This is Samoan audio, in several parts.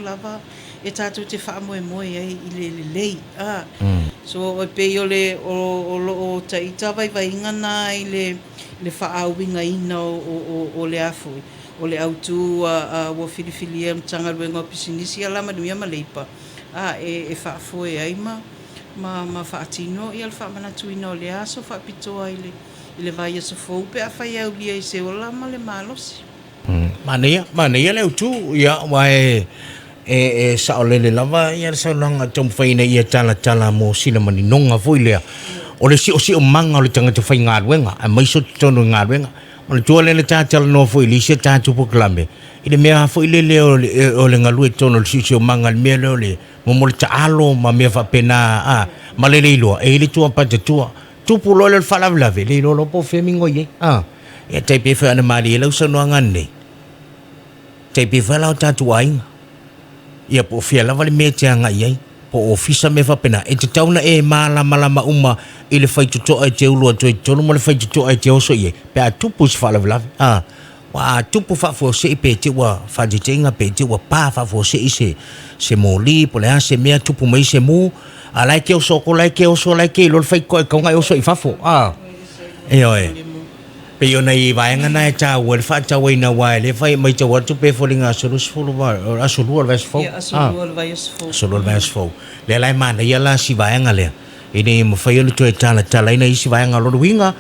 Lava e tatou te faamoemoe ai i le lelei a. So e pei o le o lo o taita vaivaiga na i le le faaauigaina o o o le a foi o le autu a ua filifilia e le Matagaluega o Pisinisi Alamanuia ma Leipa a e e faafoe ai ma ma ma faatino ia le faamanatuina o lea aso faapitoa i le i le vaiaso fou pe afai e aulia i se ola ma le malosi. Manaia, manaia le autu, ia, aua e, e, e saolele lava ia le saunoaga e taumafai ina ia talatala mo sina maninoga foi lea o le siosiomaga o le tagata faigaluega, aemaise o totonu o galuega. Manatua lea na ta talanoa foi i le isi a tatou polokalame, i le mea foi lele o le, o le galue i totonu o le siosiomaga, le mea lea o le mo le taalo ma mea faapena, a, ma le le iloa, e i ai le tuapatatua. Tupu loa lea o le faalavelave, le iloa loa po o fea migoi ai, a. Ia tai pei foi ona malie lau saunoaga nei, tai pei foi la o tatou aiga, ia po o fea lava le mea e te agai ai, po o ofisa mea faapena, e tatau ona e malamalama uma i le faitotoa e te ulu atu ai i totonu ma le faitotoa e te oso i ai, pe a tupu se faalavelave. A, aua a tupu faafuasei pe te i ua faateteina pe te i ua pa faafuasei se, se moli po o le a se mea tupu mai se mu, a la e te oso atu, la e te oso, la e te iloa le faitotoa e tatau ona e oso ai i fafo. A, ioe. Pei o nai vaega na e taua ai le faatauaina aua e le fai e matau atu pe foliga aso 20 aso 2 o le vaiaso fou. Ia, aso 2 o le vaiaso fou. Aso 2 o le vaiaso fou. Lea la e manaia la si vaega lea ina ia mafai ona toe talatalaina isi vaega. O lona uiga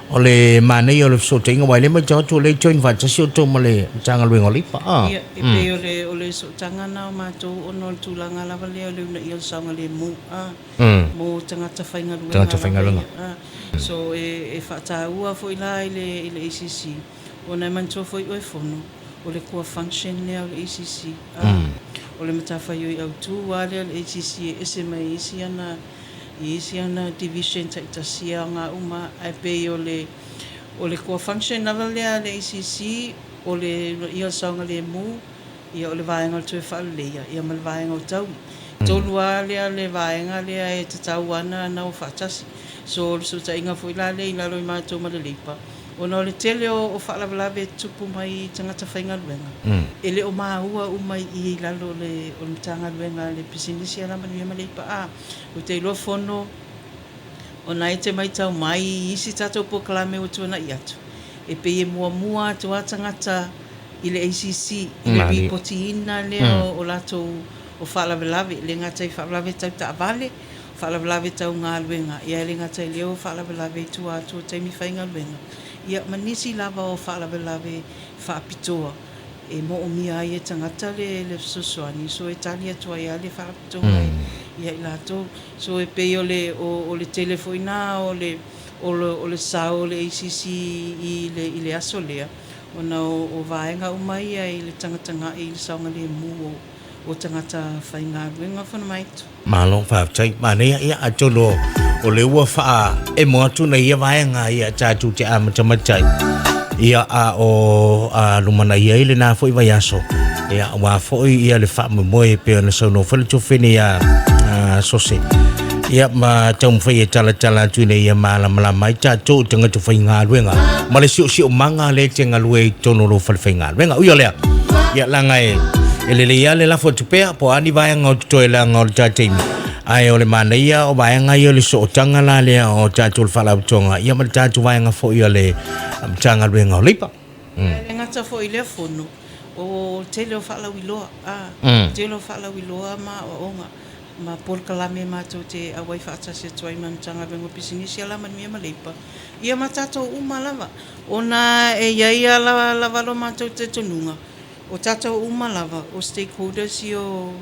o le manaia o le fesootaiga aua e le matau atu o lea e join faatasi outou ma le Matagaluega o Leipa. Ia, e pei o le o le sootaga na o matou ona o le tulaga lava lea o le uunaia o le saogalemu. Mo tagata faigaluega lava ia. So e faataua foi la i le i le ACC ona e manatua foi oe Fono o le core function lea o le ACC o le matafaioi autu lava lea o le ACC e ese mai isi ana i isi ana division taitasi e aoga uma ae pei o le o le core function lava lea a le ACC o le ia saogalemu Ia o le vaega o le toe faaleleia, ia ma le vaega o taui. 3 lava lea le vaega lea e tatau ana ona o faatasi. So o le fesootaiga foi la lea i lalo i matou ma le Leipa, ona o le tele o faalavelave e tutupu mai i tagata faigaluega, e le o maua uma i i i lalo o le Matagaluega a le Pisinisi, Alamanuia ma Leipa. A, ou te iloa fono ona e te maitau mai i isi tatou polokalame ua tuanai atu, e pei e muamua atu lava tagata i le ACC i le ripotiina lea o latou o faalavelave, e le gata i faalavelave tau taavale, o faalavelave tau galuega, ia e le gata i lea o faalavelave i tua atu o taimi faigaluega, ia ma nisi lava o faalavelave faapitoa e moomia ai e tagata le le fesoasoani, so e tali atu ai lava le faalapotopotoga ia i latou. So e pei o le o le tele foi na o le o le sao o le ACC i le i le aso lea, Ona o vaega uma ia i le tagatagai i le saogalemu o tagata faigaluega Fonomaitu. Malo faafetai. Manaia, ia atonu o lea ua faaemo atu nai ia vaega ia tatou te amatamata ai. Ia a o a lumanai ai lena foi vaiaso. Ia aua foi ia le faamoemoe e pei ona saunoa foi le tuafafine ia Sose. Ia ma taumafai e talatala atu ina ia malamalama ai tatou i tagata faigaluega ma le siosiomaga lea e te galue i totonu o lou fale faigaluega. Ui o lea, ia leaga e, e lelei lava le lafo atu pea po o a ni vaega o totoe leaga o le ta taimi. Ae o le manaia o vaega ia o le sootaga la lea o tatou le Faalapotopotoga ia ma le tatou vaega foi o le Matagaluega o Leipa. E le gata foi i lea fono, o le tele o faalauiloa, a, tele o faalauiloa ma aoaoga. ma polokalame matou te auai faatasi atu ai ma le Matagaluega o Pisinisi, Alamanuia ma Leipa, ia ma tatou uma lava, ona e i ai lava lo matou talitonuga, o tatou uma lava o stakeholders ia o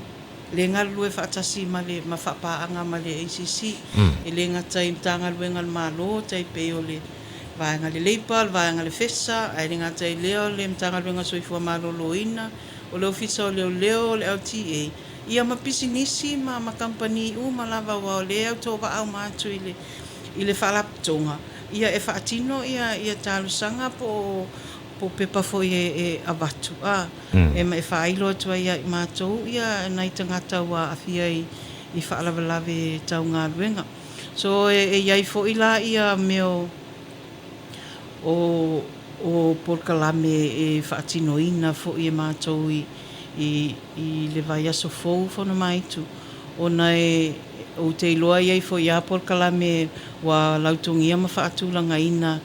le galulue faatasi ma le ma faapaaga ma le ACC, e le gata i Matagaluega a le Malo, tai pei o le Vaega a le Leipa, o le Vaega a le FESA, ae le gata i lea o le Matagaluega o le Soifua Maloloina, o le Ofisa o Leoleo, o le LTA, Ia ma pisinisi ma ma kamupani uma lava aua o lea e autovaa uma atu i le i le Faalapotopotoga ia e faatino ia ia talosaga po o po o pepa foi e e avatu a e ma e faailo atu ai ia i matou ia nai tagata ua aafia i i faalavelave tau galuega. So e e i ai foi la ia mea o o o polokalame e faatinoina foi e matou i. i i le vaiaso fou Fonomaitu ona e ou te iloa i ai foi a polokalame ua lautogia ma faatulagaina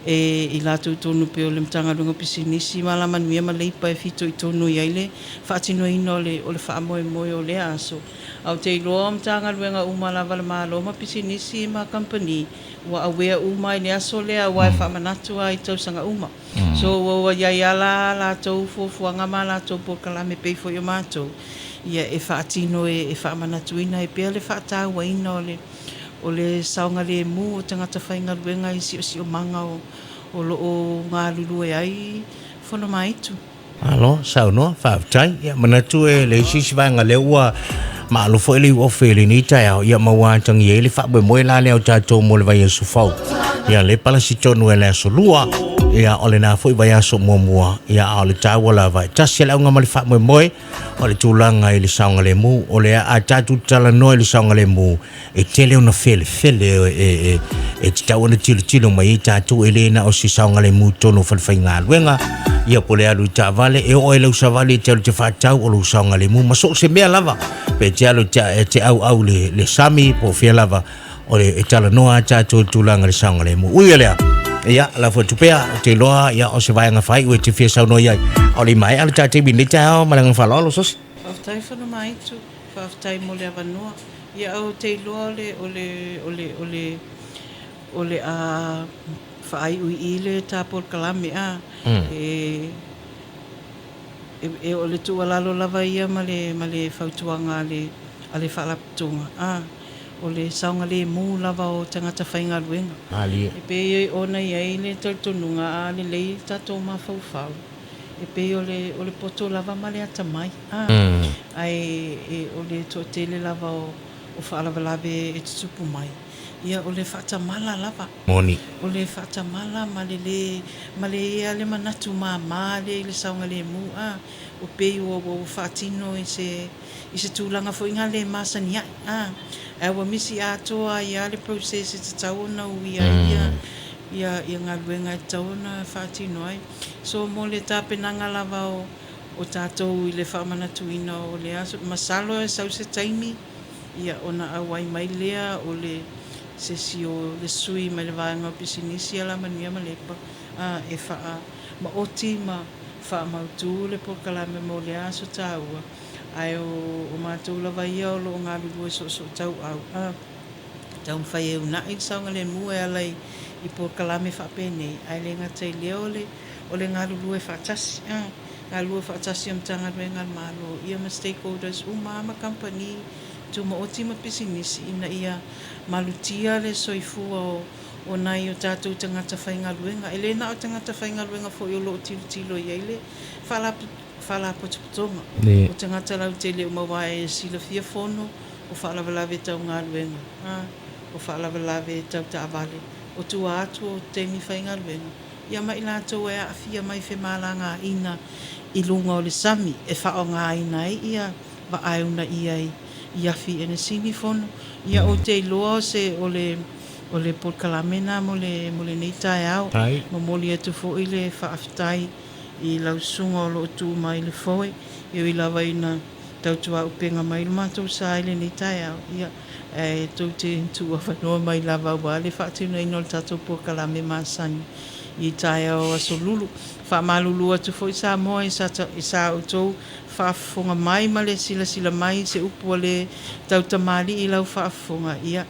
e i latou tonu pei o le Matagaluega o Pisinisi ma Alamanuia ma Leipa e fitoitonu i ai le faatinoina o le o le faamoemoe o lea aso. Ae ou te iloa o Matagaluega uma lava a le Malo ma pisinisi ma kamupani ua aware uma i le aso lea aua e faamanatu lava i tausaga uma. So ua ua i ai lava la a latou fuafuaga ma a latou polokalame pei foi o matou ia e faatino e faamanatuina ai pea le faatauaina o le o le saogalemu o tagata faigaluega i siosiomaga o o lo o galulue ai Fonomaitu. Malo saunoa, faafetai. Ia manatu e leai se isi vaega lea ua maalo foi le iuofe i lenei taeao, ia ma ua atagia ai le faamoemoe la lea o tatou mo le vaiaso fou. Ia le palasi tonu e le aso Lua, ia o lena foi vaiaso muamua, ia a o le taua lava e tasi le auga ma le faamoemoe o le tulaga i le saogalemu. O lea a tatou talanoa i le saogalemu, e tele ona felefele e, e, e tatau ona tilotilo mai ai tatou, e le na o se saogalemu i totonu o falefaigaluega, ia po o le alu i taavale, e oo i lau savali e te alu e te faatau o lou saogalemu ma so o se mea lava, pe te alu e te auau le, le sami po o fea lava, o le e talanoa a tatou i le tulaga i le saogalemu. Ui o lea, ia, lafo atu pea, ou te iloa, ia, o se vaega faaiu e te fia saunoa i ai. A o le i maea le ta taimi i lenei taeao ma le agaga faaaloalo, Sosi. Faafetai Fonomaitu, faafetai mo le avanoa. Ia ou te iloa o le, o le, o le, o le, o le a faaiu i i le ta polokalame a. E, e, e, o le tuualalo lava ia ma le, ma le fautuaga a le, a le Faalapotopotoga a, o le saogalemu lava o tagata faigaluega. Malie. E pei ona i ai le talitonuga a lelei le tatou mafaufau, e pei o le, o le poto lava ma le atamai, a, ae e, o le toatele lava o, o faalavelave e tutupu mai, ia o le faatamala lava. Moni. O le faatamala ma le lē, ma le i ai le manatu māmā lea i le saogalemu, a, ua pei ua, ua, ua faatino i se, i se tulaga foi na le masani a'i, a, ae ua misi atoa ai lava le process e tatau ona uia ai ia, ia, ia galuega e tatau ona faatino ai. So mo le tapenaga lava o o tatou i le faamanatuina o le aso, masalo e sau se taimi ia ona auai mai lea o le se isi o le sui mai le vaega o pisinisi Alamanuia ma Leipa a e faamaoti ma faamautu le polokalame mo lea aso taua ae o o matou lava ia o lo o galulue soosoo tauau a Taumafai e uunai le saogalemu e ala i polokalame faapenei, ae le gata i lea o le o le galulue faatasi, a, galulue faatasi o Matagaluega a le Malo ia ma stakeholders uma lava ma kamupani tumaoti ma pisinisi ina ia malutia le soifua o o nai o tatou tagata faigaluega. E le na o tagata faigaluega foi o lo o tilotilo i ai le Faalapotopotoga o tagata lautele uma aua e silafia fono o faalavelave tau galuega, a, o faalavelave tau taavale, o tua atu o taimi faigaluega, ia ma i latou e aafia mai femalagaaiga i luga o le sami e faaaogaina ai ia vaa e uunaia i i afi enesini fono. Ia ou te iloa o se o le o le polokalame lena mo le mo lenei taeao. Momoli atu foi le faafetai i lau susuga o lo o tu mai i le foe, e ui lava ina tautuaupega mai lo matou sa i lenei taeao, ia, ae tou te tuuavanoa mai lava aua le faatinoina o le tatou polokalame masani i taeao Aso Lulu. Faamalulu atu foi Samoa i sa outou faafofoga mai ma le silasila mai i se upu a le tautamalii i lau faafofoga, ia.